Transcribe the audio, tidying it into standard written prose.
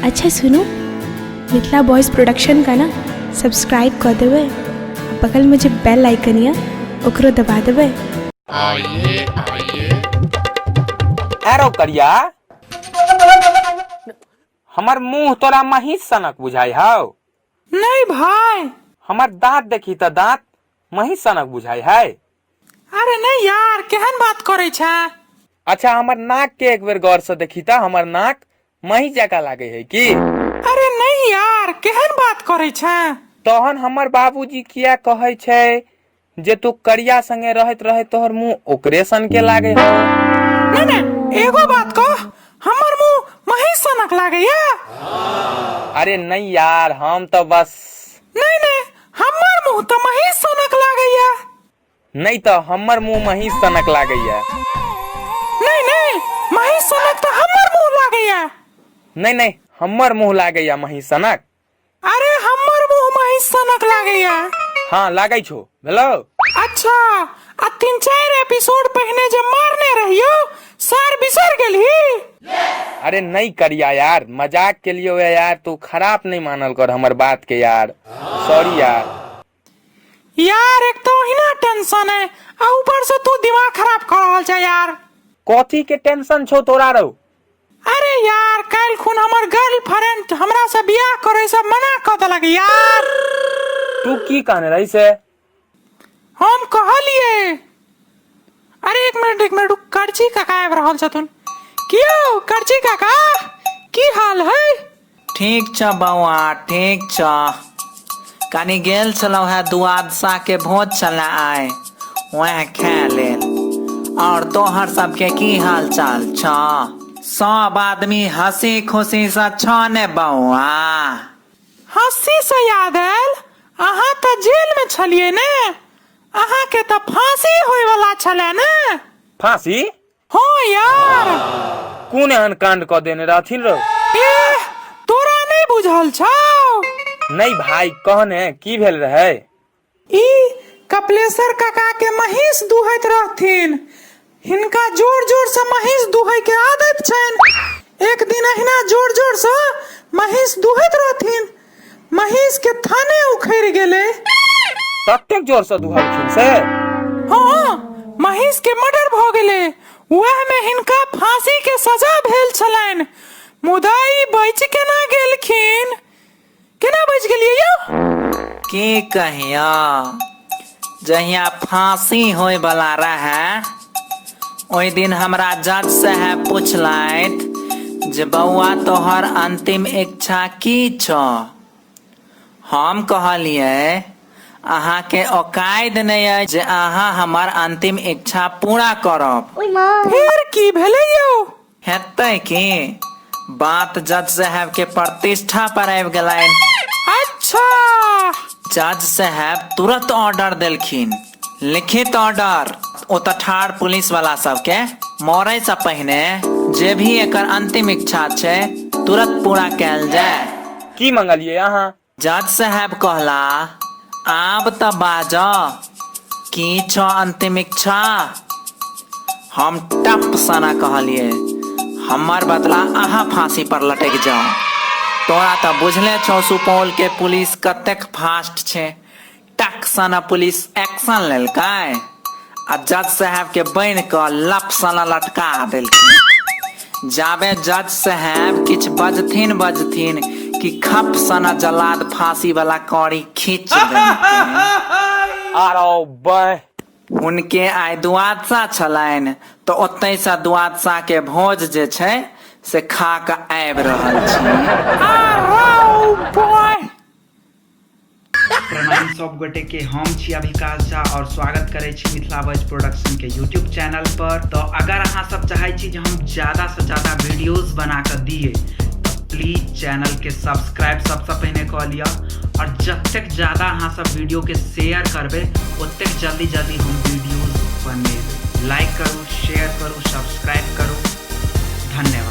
अच्छा सुनू, Mithila boys production का ना सब्सक्राइब कऽ देबै आ बगलमे जे बेल आइकन यऽ ओकरो दबा देबै। आइए आइए। एरो करिया, हमर मुंह तोरा महीस सनक बुझाइ हौ? नहीं भाई। हमर दांत देखी त दांत महीस सनक बुझाइ है? अरे नहीं यार, केहन बात करे छे? अच्छा, हमर नाक के एक बेर गौर से देखी त हमर नाक महीस जकाँ लागे है की? अरे नहीं यार, केहन बात करे छे? तहन हमर बाबूजी किया कहै छै जे तू करिया संगे रहैत रहैत तोहर मुंह ओकरे सन के लागे हौ? नहीं नहीं, एगो बात कह, हमर मुंह महीस सनक लागैया? अरे नहीं यार, हम तो बस। नहीं नहीं, हमर मुंह तो महीस सनक लागैया। नहीं तो हमर मुंह महीस सनक लागैया। नहीं नहीं, महीस सनक तो हमर मुंह लागैया। नहीं नहीं, हमर मुंह लागैया महीस सनक। अरे हमर मुंह महीस सनक लागैया। हाँ, लागै छो, भेलो। अच्छा, आ 3-4 एपिसोड पहिने जे मारने रहियो, सर बिसर गेलही? अरे नहीं करिया यार, मजाक के लिए हुए यार, तू खराब नहीं मानल कर हमर बात के यार, सॉरी यार। यार एक तो ओहिना टेंशन है आ ऊपर से तू दिमाग खराब कर रहल छै यार। कथी के टेंशन छो तोरा रो? अरे यार, काल्हि खुन हमर गर्लफ्रेंड हमरा से बियाह करे से मना क देलक यार। तू की कहने रही से? हम कहलिए, अरे एक मिनट एक मिनट, करची काका आबि रहल छथुन। कियो करची काका, की हाल है? ठीक छ बौआ, ठीक छ। कनी गेल छलहुँ हेँ दुआदशा के भोज छले आइ, वएह खाए लेल। और तोहर सबके की हाल चाल छ? सब आदमी हंसी खुशी से छ ने बौआ? हंसी से याद आयल, अहाँ तऽ जेल में छलियै ने, अहाँ के तऽ फांसी होय वाला छले ने? फांसी? हाँ यार। कोन एहन कांड कऽ देने रहथिन रौ? एह, तोरा नहीं बुझल छौ? नहीं भाई, कहने की भेल रहे? ई कपिलेश्वर काका के महींस दुहैत रहथिन। हिनका जोर जोर से महींस दुहै के आदत छनि। एक दिन अहिना जोर जोर से महींस दुहैत रहथिन, महींस के थाने उखड़ि गेलै। ततेक जोर से दुहलखिन से? हाँ, महींस के मर्डर भऽ गेलै। वएह में हिनका फांसी के सजा भेल छलनि, मुदा ई बचि केना गेलखिन? केना बचि गेलियै यौ? की कहियो, जहिया फांसी होय वाला रहे ओहि दिन हमरा जज साहेब पुछलथि जे बौआ तोहर अंतिम इच्छा की छौ? हम कहलियै अहाँके औकाद नहि अइ जे अहाँ हमर अंतिम इच्छा पूरा करब। फेर की भेलै यौ? हेतै की, बात जज साहेब के प्रतिष्ठा पर आबि गेलनि। अच्छा। जज साहेब तुरंत ऑर्डर देलखिन, लिखित ऑर्डर, ओतऽ ठाढ़ पुलिस वाला सबके, मरै से पहिने जे भी एकर अंतिम इच्छा छै तुरंत पूरा कयल जाय। की मंगलियै अहाँ? जज साहेब कहला, आब तऽ बाज, की छौ अंतिम इच्छा? हम टप सना कहलिए, हमर बदला अहाँ फांसी पर लटकि जाओ। तोरा तऽ बुझले छौ सुपौल के पुलिस कतेक फास्ट छै। टक सना पुलिस एक्शन लेलकै आ जज साहेब के बान्हि कऽ लप सना लटका देलखिन। जाबे जज साहेब किछु बजथिन बजथिन कि खप सना जलाद फांसी वाला कौड़ी खींच देलकै। आरो बाह। हुनके आइ द्वादशा छलनि तऽ ओतहिसँ द्वादशाके भोज जे छै से खा कऽ आबि रहल छी। आरो बाह। प्रणाम सब गोटे के, हम छी अभिकाश झा और स्वागत करै छी मिथिला वॉइस प्रोडक्शन के यूट्यूब चैनल पर। तो अगर अहाँ सब चाहै छी जे हम ज्यादा से ज्यादा वीडियोस बना के दिए तो प्लीज चैनल के सब्सक्राइब सबसे पहिने कऽ लिअ और जतेक ज्यादा अहाँ सब वीडियो के शेयर करबै ओतेक जल्दी जल्दी हम वीडियोस बनेबै। लाइक करू, शेयर करू, सब्सक्राइब करू। धन्यवाद।